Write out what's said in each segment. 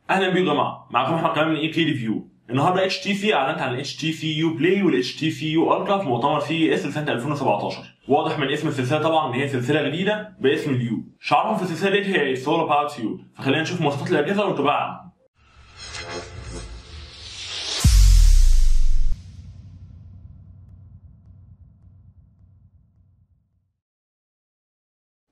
اهلا بيكم يا جماعة، معاكم احمد كمان من AK Review. النهارده HTC اعلنت عن ال HTC U Play وال HTC U Ultra في مؤتمر CES لسنه 2017. واضح من اسم السلسلة طبعا ان هي سلسلة جديدة باسم ال U. شعارهم في السلسلة ديت هي It's all about you. فخلينا نشوف مواصفات الاجهزة وانطباع عنها.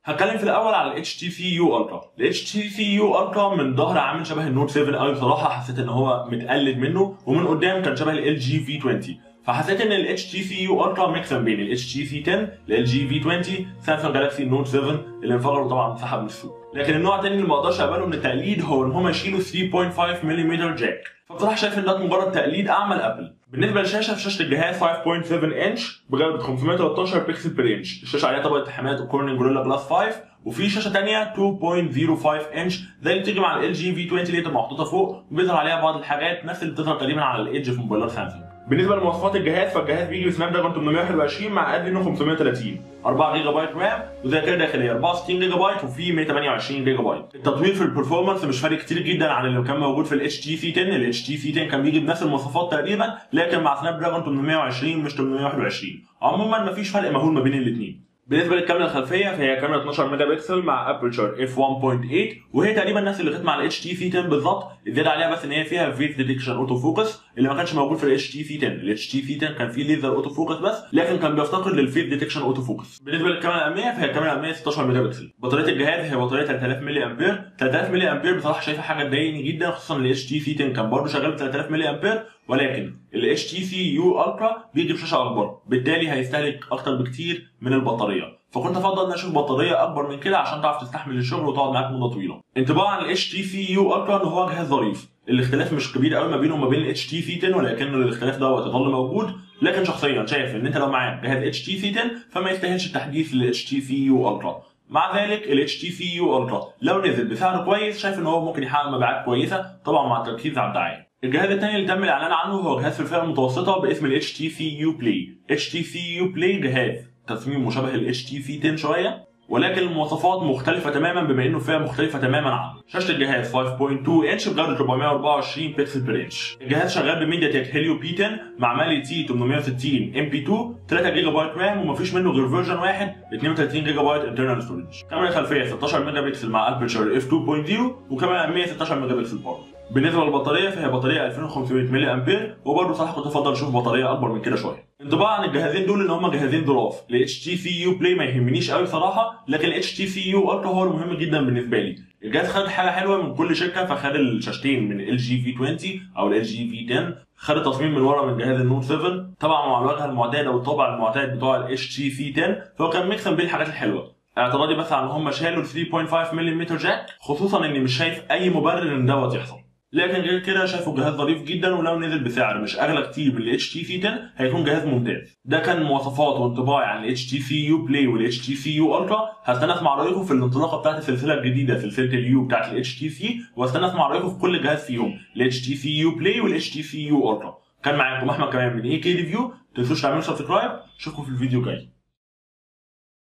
هتكلم في الاول على ال HTC U Ultra. ال HTC U Ultra من ظهر عامل شبه ال Note 7 قوي، بصراحة حسيت ان هو متقلد منه، ومن قدام كان شبه ال LG V20. فحسيت ان ال HTC U Ultra mix بين ال HTC 10، ال LG V20، Samsung Galaxy Note 7 اللي انفجروا طبعا انسحب من السوق. لكن النوع الثاني اللي ما اقدرش اقبله من التقليد هو ان هم يشيلوا 3.5 ملم jack. فبصراحة شايف ان ده مجرد تقليد اعمى لابل. بالنسبة للشاشه، في شاشة الجهاز 5.7 انش بجوده 513 pixel per inch، الشاشة عليها طبقه حماية Corning Gorilla Glass 5، وفي شاشة ثانية 2.05 انش زي اللي بتيجي مع ال LG V20 اللي بتبقى محطوطة فوق وبيظهر عليها بعض الحاجات نفس اللي بتظهر تقريبا على ال Edge في موبايلات سامسونج. بالنسبة لمواصفات الجهاز، فالجهاز بيجي ب Snapdragon 821 مع Adreno 530، 4 جيجا بايت RAM، وذاكره داخلية 64 جيجا بايت وفي 128 جيجا بايت. التطوير في ال performance مش فارق كتير جدا عن اللي كان موجود في ال HTC 10. ال HTC 10 كان بيجي بنفس المواصفات تقريبا، لكن مع Snapdragon 820 مش 821. عموما مفيش فرق مهول ما بين الاثنين. بالنسبة للكاميرا الخلفية، فهي كاميرا 12 ميجا بكسل مع aperture f 1.8، وهي تقريبا نفس اللي كانت مع ال HTC 10 بالظبط. الزيادة عليها بس ان هي فيها face detection auto focus اللي ما كانش موجود في ال HTC 10. ال HTC 10 كان فيه laser auto focus بس، لكن كان بيفتقر لل face detection auto focus. بالنسبة للكاميرا الامامية، فهي الكاميرا الامامية 16 ميجا بكسل. بطارية الجهاز هي بطارية 3000 ملي امبير. 3000 ملي امبير بصراحة شايفها حاجة تضايقني جدا، خصوصا ال HTC 10 كان برضه شغال ب 3000 ملي امبير، ولكن ال HTC U Ultra بيجي بشاشة اكبر، بالتالي هيستهلك اكتر بكتير من البطارية. فكنت افضل ان اشوف بطارية اكبر من كده عشان تعرف تستحمل الشغل وتقعد معاك مده طويلة. انطباع عن ال HTC U Ultra ان هو جهاز ظريف، الاختلاف مش كبير قوي ما بينه وما بين ال HTC 10، ولكن الاختلاف دوت يظل موجود. لكن شخصيا شايف ان انت لو معاك جهاز HTC 10 فما يستاهلش التحديث لل HTC U Ultra. مع ذلك ال HTC U Ultra لو نزل بسعر كويس شايف ان هو ممكن يحقق مبيعات كويسة، طبعا مع التركيز على الدعاية. الجهاز الثاني اللي تم الاعلان عنه هو جهاز في الفئة المتوسطة باسم ال HTC U Play. HTC U Play جهاز تصميم مشابه لل HTC 10 شوية، ولكن المواصفات مختلفة تماما بما انه فئة مختلفة تماما عنه. شاشة الجهاز 5.2 انش بجوده 424 pixel per inch. الجهاز شغال ب MediaTek Helio P10 مع Mali T860 MP2، 3 جيجا بايت RAM، ومفيش منه غير version واحد 32 جيجا بايت internal storage. كاميرا خلفية 16 ميجا بكسل مع aperture f 2.0، وكاميرا امامية 16 ميجا بكسل برضه. بالنسبة للبطاريه، فهي بطارية 2500 ملي امبير، وبرضه صراحة كنت افضل اشوف بطارية اكبر من كده شوية. انطباع عن الجهازين دول ان هم جهازين ظراف. ال HTC U Play ما يهمنيش قوي بصراحة، لكن ال HTC U Ultra هو المهم جدا بالنسبة لي. الجهاز خد حاجة حلوة من كل شركة، فخد الشاشتين من LG V20 او ال LG V10، خد التصميم من ورا من جهاز ال Note 7، طبعا مع الواجهة المعتادة والطابع المعتاد بتوع ال HTC 10، فهو كان mix بين الحاجات الحلوة. اعتراضي بس على ان هم شالوا 3.5 ملم jack، خصوصا اني مش شايف اي مبرر ان دوت يحصل. لكن غير كده شايفه جهاز ظريف جدا، ولو نزل بسعر مش اغلى كتير من ال HTC 10 هيكون جهاز ممتاز. ده كان مواصفات وانطباعي عن ال HTC U Play وال HTC U Ultra. هستنى اسمع رايكم في الانطلاقة بتاعت السلسلة الجديدة، سلسلة ال U بتاعت ال HTC، واستنى اسمع رايكم في كل جهاز فيهم، ال HTC U Play وال HTC U Ultra. كان معاكم احمد كمان من AK Review. ما تنسوش تعملوا subscribe. اشوفكم في الفيديو الجاي.